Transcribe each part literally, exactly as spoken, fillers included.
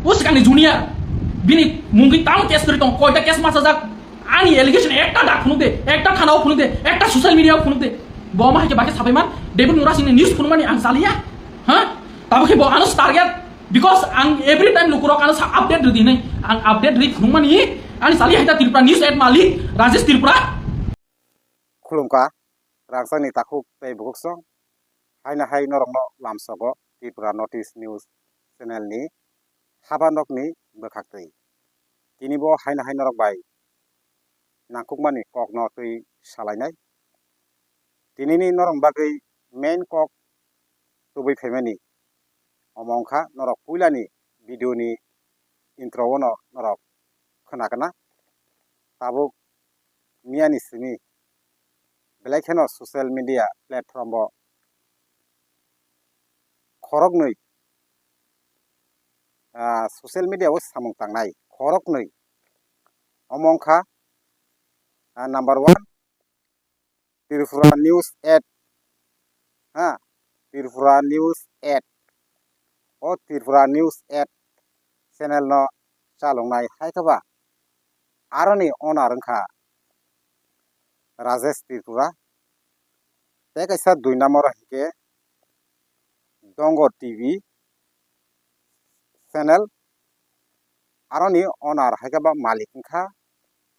O swkangni junior, bini mungwi tamo case kwrwi tongo, koita case machajak, ani allegation ekta da phunuk de, ekta thana o phunuk de, ekta social media o phunuk de. Bo ma hai khe bakhe sapai man, David Murasingni news phunukmani ang chaliya, ha? Tamo khe bo ano target, because ang every time lukurok ano sa update rwdi hinwi, ang update rwi phunukmani, ani chaliya hai ta Tripura News at Malik, Rajesh Tripura. Khulumkha, rangchakni takhuk tei bukhuk song, haino hai norokno lamsogo Tripura North East News channel ni haba nokni bwkhaktwi. Tini bo haino hai norok bai nangkukmani kokno twi salainai. Tinini norok bagwi main kok tubui phaimani omo wngkha norok puilani video ni intro o no norok khwnakna. Tabuk miyani simi belai kheno social media platform o khoroknwi, ah, social media o samung tangnai khoroknwi. Omo wngkha, ah, number one, Tripura News at, ha, Tripura News at, o Tripura News at channel no chaloknai hai khe ba aroni owner wngkha Rajesh Tripura. Tei kaisa dui number o hinkhe Dongor T V channel, aroni owner hai khe ba malik wngkha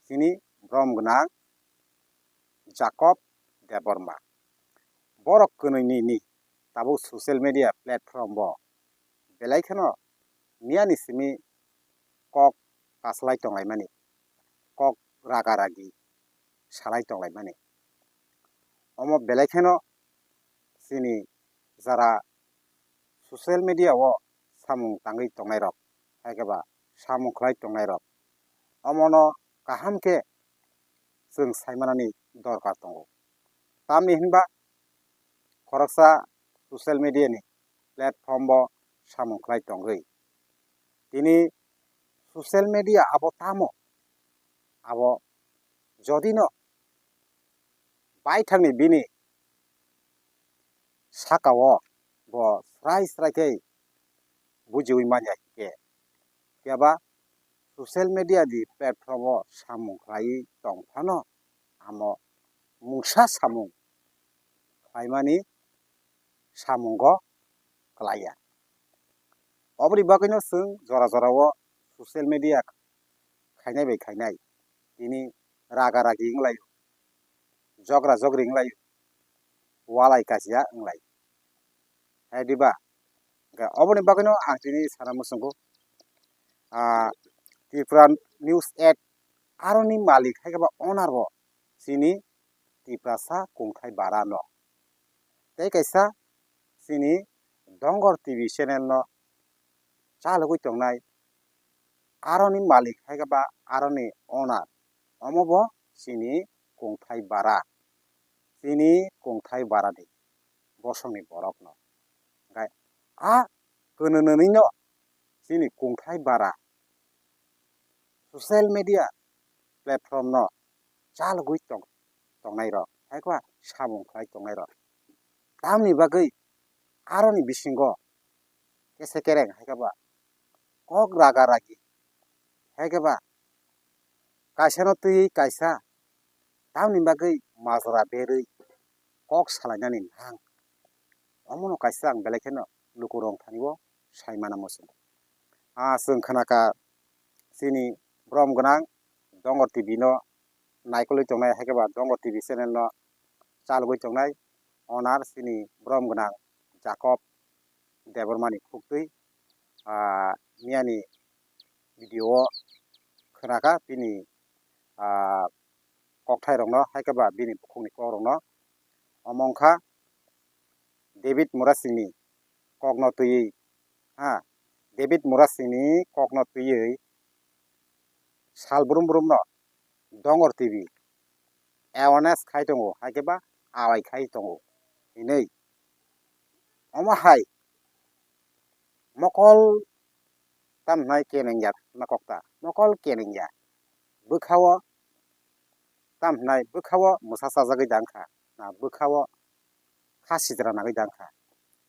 chini borom gwnang Jacob Debbarma. Borok kwnwi ni, ni tabuk social media platform bo belai kheno miyani simi kok kaslai tonglaimani, kok raga ragi salai tonglaimani. Omo belai kheno chini jara social media o samung tangwi tongnairok, hai khe ba samung khlai tongnairok, omono kaham khe chwng saimanani dorkar tongo. Tamni hinba khoroksa social media ni platform bo samung khlai tongwi. Tini social media abo tamo? Abo jodi no baithangni bini saka o bo srai srai khe bujiwi manya hinkhe, phiya ba social media ni platform o samung khlaiwi tong phano amo mungsa samung khlaimani samungo klaiya. Oboni bagwino chwng jora jora o social media khainai bai khainai tini raga ragi wnglaio, jogra jogri wnglaio, walai kasia wnglaio. Hai diba? Hwnkhe oboni bagwino ang tini sana muchungo, ah, Tripura News at aroni malik hai khe ba owner bo chini Tiprasa kungthai bara no. Tei kaisa chini Dongor T V channel no chalogwi tongnai aroni malik hai khe ba aroni owner, omo bo chini kungthai bara, chini kungthai bara ni bosongni borok no. Hwnkhe a kwnwi nwnwi no chini kungthai bara social media platform no chalogwi tong-, tongnairok, hai khe ba samung khlai tongnairok. Tamni bagwi aroni bisingo kese kereng hai khe ba kok raga ragi, hai khe ba kaisa no twiwi kaisa, tamni bagwi majra berwi kok salainani nang. Omono kaisa ang belai kheno lukurok thani o sai mana muchungo. Ah, chwng khna kha chini borom gwnang Dongor T V no naikolwi tongnai, hai khe ba Dongor T V channel no chalogwi tongnai owner chini borom gwnang Jacob Debbarma ni khuktwi, ah, miyani video o khna kha bini, ah, kokthairokno, hai khe ba bini bukhukni kokrokno. Omo wngkha David Murasingni kokno twiwi, ha, David Murasingni kokno twiwi sal brum brumno Dongor T V awareness khai tongo, hai khe ba awai khai tongo hinwi. Omo hai mokol tam hwnai kenengya na kokta, mokol kenengya. Bwkha-o tam hwnai, bwkha-o mwsa chajagwi dang kha, na bwkha-o kha sidra nagwi dang kha.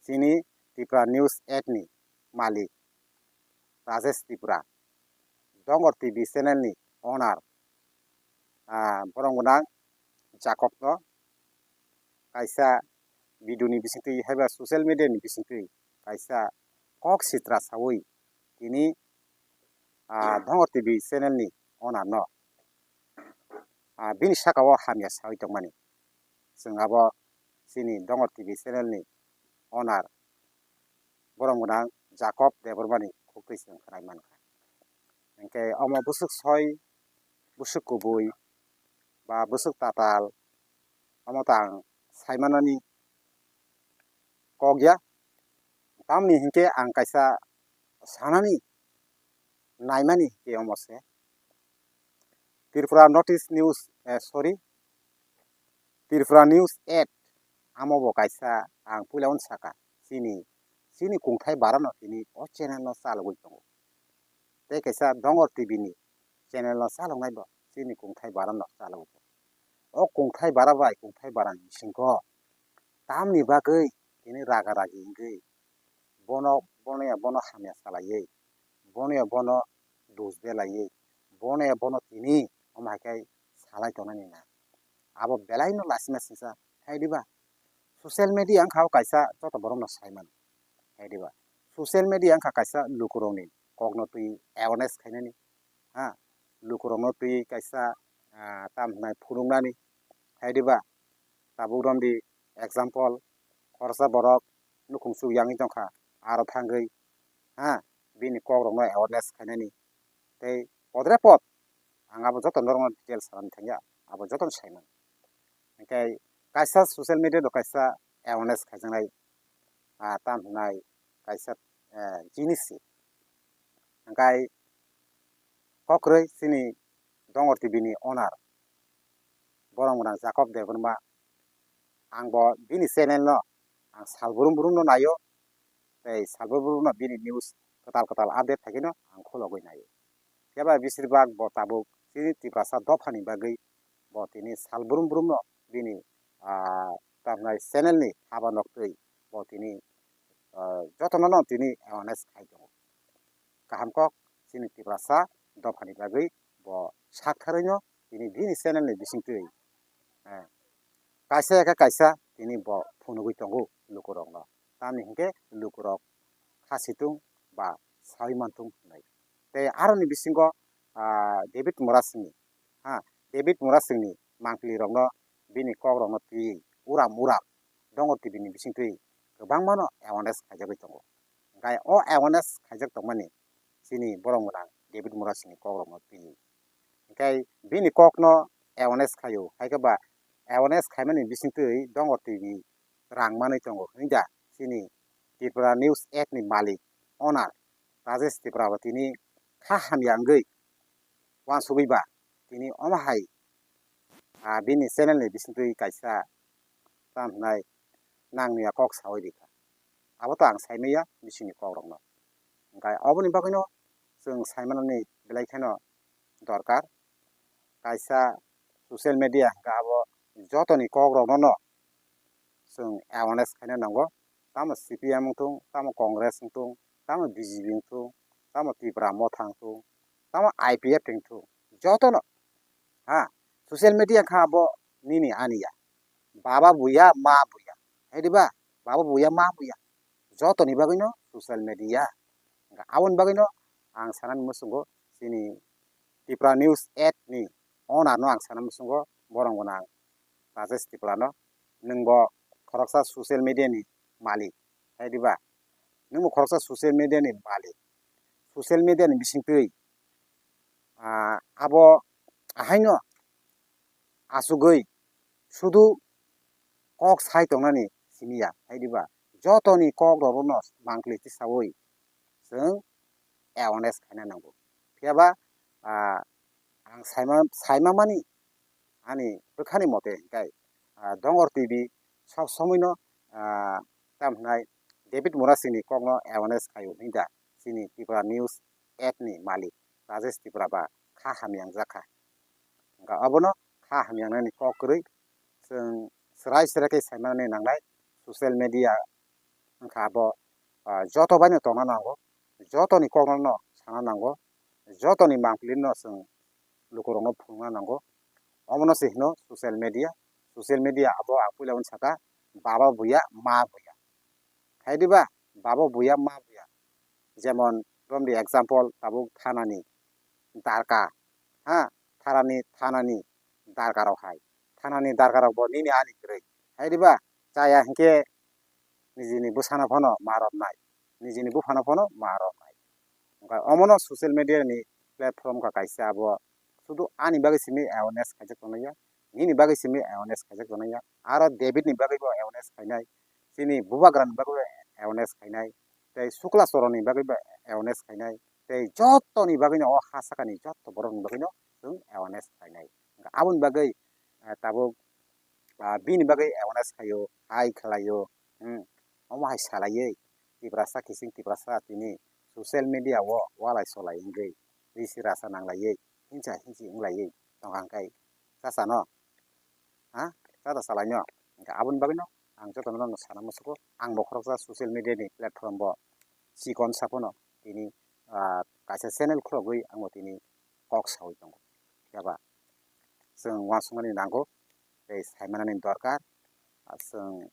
Chini Tripura News at ni malik Rajesh Tripura, Dongor T V channel ni owner, ah, borok gwnang Jacob no kaisa video ni bisingtwi haiba social media ni bisingtwi kaisa kok sitra sawi tini, ah, Dongor T V channel ni owner no, ah, bini saka o hamya sawi tongmani. Chwng abo chini Dongor T V channel ni owner borok gwnang Jacob Debbarma ni khuktwi chwng khwnai mankha. Hinkhe omo bwswk soi, bwswk kubui ba bwswk tatal, omo ta ang saimanani kok ya. Tamni hinkhe ang kaisa sanani naimani hinkhe omo se Tripura Notice News, eh, sorry, Tripura News eight, amo bo kaisa ang puila unsaka chini, chini kungthai barano tini o channel no chalogwi tongo. Tei kaisa Dongor T V ni channel no chaloknai bo chini kungthai barano chalogwi tongo. O kungthai bara bai kungthai barani bisingo tamni bagwi tini raga ragi wngwi bono, bono ya bono hamya salaiwi, bono ya bono dus belaiwi, bono ya bono tini omo hai khe salai tongnani na. Abo belai no lasima singsa, hai diba? Social media wngkha o kaisa joto borok no sai mano, hai diba? Social media wngkha kaisa lukurokni kokno twi awareness khainani, ha, lukurokno twi kaisa, ah, tam hwnai phunuknani, hai diba? Tabuk romdi example, khoroksa borok nukhung chuk yangwi tongkha, aro thangwi, ha, bini kokrokno awareness khainani. Tei podre pod ang abo joto norokno details sanani thangya, abo jotono saimano. Hinkhe kaisa social media do kaisa awareness khaijaknai, ah, tam hwnai kaisa, eh, jinis se. Hinkhe kokrwi chini Dongor T V ni owner borok gwnang Jacob Debbarma, ang bo bini channel no ang sal brum brum no naio, tei sal brum brum no bini news kwtal kwtal update phaikhe no ang khulogwi naio. Phiya ba besir bak bo tabuk chini Tiprasa dophani bagwi bo tini sal brum brum no bini, ah, tamhnai channel ni haba noktwi bo tini, ah, jotono no tini awareness khai tongo. Kaham kok chini Tiprasa dophani bagwi bo saktharwi no tini bini channel ni bisingtwi, eh, kaisa ya khe kaisa tini bo phunugwi tongo lukurokno. Tamni hinkhe lukurok kha situng ba sawi mantung hwnwi. Tei aroni bisingo, ah, David Murasingni, ha, David Murasingni mangpili rokno bini kok rokno twi uram uram Dongor T V ni bisingtwi kwbangmano awareness khaijagwi tongo. Hinkhe o awareness khaijak tongmani chini borok gwnang David Murasingni kok rokno twi. Hinkhe bini kokno awareness khaio, hai khe ba awareness khaimani bisingtwi Dongor T V rang manwi tongo hwnwi da chini Tripura News eight ni malik owner Rajesh Tripura bo tini kha hamya wngwi uansugwi ba tini omo hai, ah, bini channel ni bisingtwi kaisa tam hwnai nangni ya kok sawi rikha. Abo to ang saimaya bisingni kokrokno. Hinkhe oboni bagwino chwng saimanani belai kheno dorkar. Kaisa social media hinkhe abo jotoni kokrokno no chwng awareness khaina nango. Tamo C P M wngthung, tamo Congress wngthung, tamo B J P wngthung, tamo Tipra Motha wngthung, tamo I P F wngthung, jotono, ha, social media kha abo nini ani ya. Baba buya, ma buya. Hai diba? Baba buya, ma buya. Jotoni bagwino social media. Aboni bagwino ang sanani muchungo chini Tipra News eight ni owner no ang sanani muchungo borok gwnang Rajesh Tripura no. Nwng bo khoroksa social media ni malik. Hai diba? Nwng bo khoroksa social media ni malik. Social media ni bisingtwi, ah, abo ahaino asugwi sudu kok sai tongnani simi ya, hai diba? Jotoni kok rokno mangpili tisaui chwng awareness khaina nango. Phiya ba, ah, ang saima, saima mani ani bwkhani mote hinkhe, ah, Dongor T V sob somoino, ah, tam hwnai David Murasingni kokno awareness khaio hinda chini Tripura News eight ni malik Rajesh Tripura ba kha hamya wngjakha. Hinkhe abono kha hamya wngnani kok kwrwi chwng swrai swrai khe saimanani nangnai social media wngkha abo, ah, joto baino tongna nango, jotoni kokno no sana nango, jotoni mangpili no chwng lukurokno phunukna nango. Omono se hino social media. Social media abo ang puila uni saka baba buya, ma buya. Hai diba? Baba buya, ma buya. Jemon, romdi example, tabuk thanani darka, ha, tharani, thanani darka rok hai. Thanani darka rok bo nini ani kwrwi. Hai diba? Chaya hinkhe nijini bwsano phano ma romnai. Nijini buphano phano ma romnai. Wngkha omono social media ni platform wngkha kaisa abo sudu ani bagwi simi awareness khaijak tongnai ya, nini bagwi simi awareness khaijak tongnai ya, aro David ni bagwi bo awareness khainai, chini bubagra ni bagwi bo awareness khainai, tei Sukla Chorani bagwi bo awareness khainai, tei joto ni bagwi no o ha saka ni joto borok ni bagwi no chwng awareness khainai. Wngkha aboni bagwi, ah, tabuk, ah, bini bagwi awareness khaio, hai khlaio, hmm, omo hai salaiwi Tiprasa kising Tiprasa tini social media o walai solai wngwi risi rasa nanglaiwi hinsa hinsi wnglaiwi tongkha hwnkhe chasano, ha, chata salaino. Hwnkhe aboni bagwino ang jotono nono sana musugo, ang bo khoroksa social media ni platform bo chikon saphano tini, ah, kaisa channel khulogwi ang bo tini kok sawi tongo. Phiya ba chwng uansukmani nango tei saimanani dorkar. Ah, chwng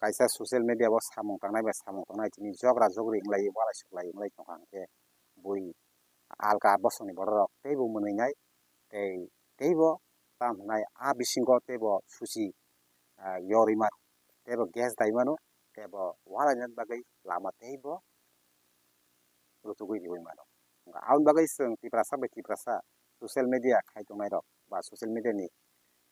kaisa social media o samung tangnai bai samung tangnai tini jogra jogri wnglaio, walai suklai wnglaio tongkha hwnkhe bui alka bosongni bororok teibo mwnwinai tei teibo tamo hwnai a bisingo teibo suchi, ah, yorwi mano, teibo gas dai mano, teibo walaina bagwi lama teibo rutugwi riwi mano. Aboni bagwi chwng Tiprasa bai Tiprasa social media khai tongnai rok ba social media ni,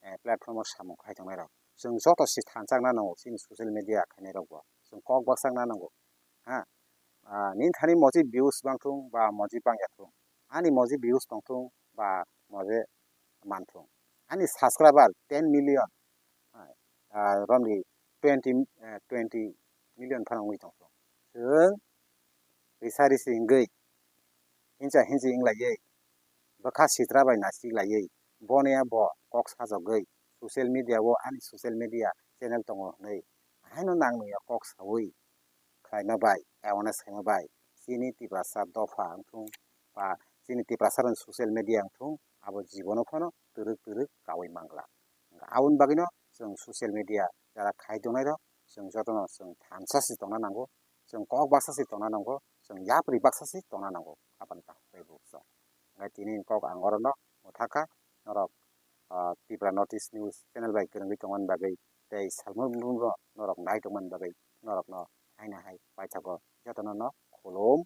eh, platform o samung khai tongnai rok, chwng joto se thansa wngna nango chini social media khainai rok bo, chwng kok baksa wngna nango, ha. Ah, nini thani moji views bangthung ba moji bangya thung, ani moji views tongthung ba moje manthung, ani subscriber ten million, ah, romni twenty, eh, twenty million phano wngwi tongthung, chwng risa risi wngwi hinsa hinsi wnglaiwi bwkha sitra bai naisik laiwi boni bo kok sajagwi social media o ani social media channel tongo hwnwi haino nangni kok sawi khlaima bai, awareness khaima bai, chini Tiprasa dopha wngthung ba chini Tiprasa rokni social media wngthung, abo jibono phano twrwk twrwk kaui mangla. Aboni bagwino chwng social media jara khai tongnai rok chwng jotono chwng thansa se tongna nango, chwng kok baksa se tongna nango, chwng yapri baksa se tongna nango, aboni takhuk tei bukhuk. Hwnkhe tini kok ang orono mwthakha, norok, ah, Tipra North East News channel bai kwrwngwi tongmani bagwi tei salmo norok nai tongmani bagwi norokno haino hai paithago jotono no khulum.